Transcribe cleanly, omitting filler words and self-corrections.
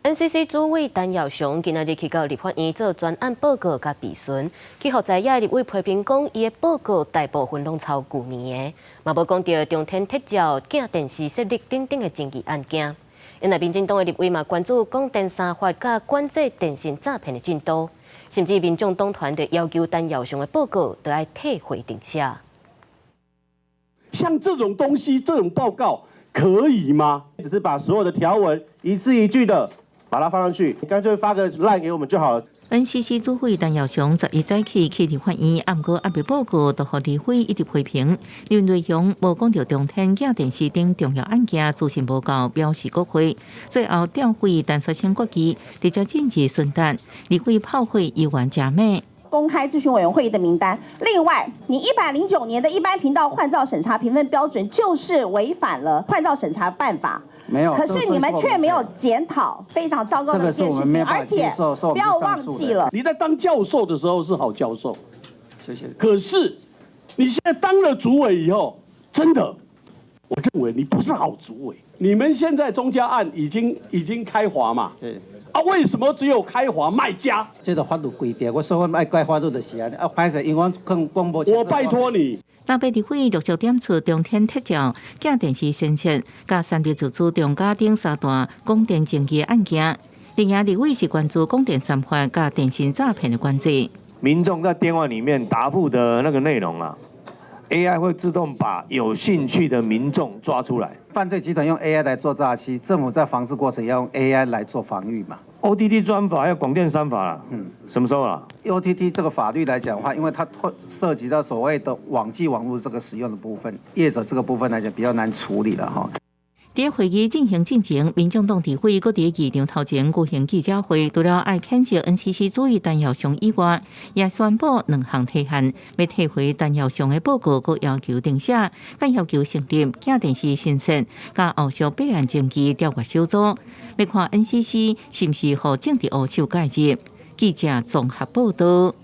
NCC 主委陳耀祥今仔日去到立法院做專案報告佮備詢，去予在野立委批評講，伊的報告大部分攏抄舊年的，嘛無講著中天鐵照鏡電視設立等等的爭議案件。因為民進黨的立委嘛關注廣電三法佮管制電信詐騙的進度，甚至民眾黨團就要求陳耀祥的報告著愛退回重寫。像這種東西，這種報告可以嗎？只是把所有的條文一字一句的把它放上去，你乾脆發個 LINE 給我們就好了。 NCC 主委陳耀祥11早起去立法院，毋過猶未報告，就予立委一直批評。因為內容無講著中天鏡電視等重要案件資訊無夠，表示國會。最後調會陳雪生決議，直接進入詢答，立委炮火猶原誠猛。公開諮詢委員會議的名單。另外，你109年的一般頻道換照審查評分標準就是違反了換照審查辦法。沒有，可是你們卻沒有檢討，非常糟糕的一件事情。而且不要忘記了，你在當教授的時候是好教授，謝謝。可是你現在當了主委以後，真的，我認為你不是好主委。你們現在中嘉案已經開罰嘛？對。啊，為什麼只有開罰賣家？這個法律規定，我說我愛改法律就是按呢。啊，歹勢，因為我可講無。我拜託你。藍白立委陸續點出中天鐵照、鏡電視新設、佮三立自資中嘉等三大廣電爭議案件。另外，立委是關注廣電三法佮電信詐騙的管制。民眾在電話裡面答覆的那個內容啊，AI 會自動把有興趣的民眾抓出來。犯罪集團用 AI 來做詐欺，政府在防治過程要用 AI 來做防禦嘛。 OTT 專法還有廣電三法啦，什麼時候啊？OTT 這個法律來講的話，因為它會涉及到所謂的網際網路這個使用的部分，業者這個部分來講比較難處理了哈。佇會議進行進前，民眾黨立委閣佇議場頭前舉行記者會，除了愛譴責 NCC 主委陳耀祥以外，也宣布兩項提案，欲退回陳耀祥的報告，閣要求重寫，佮要求成立鏡電視新設，佮後續弊案爭議調閱小組，欲看 NCC 是毋是予政治烏手介入。記者綜合報道。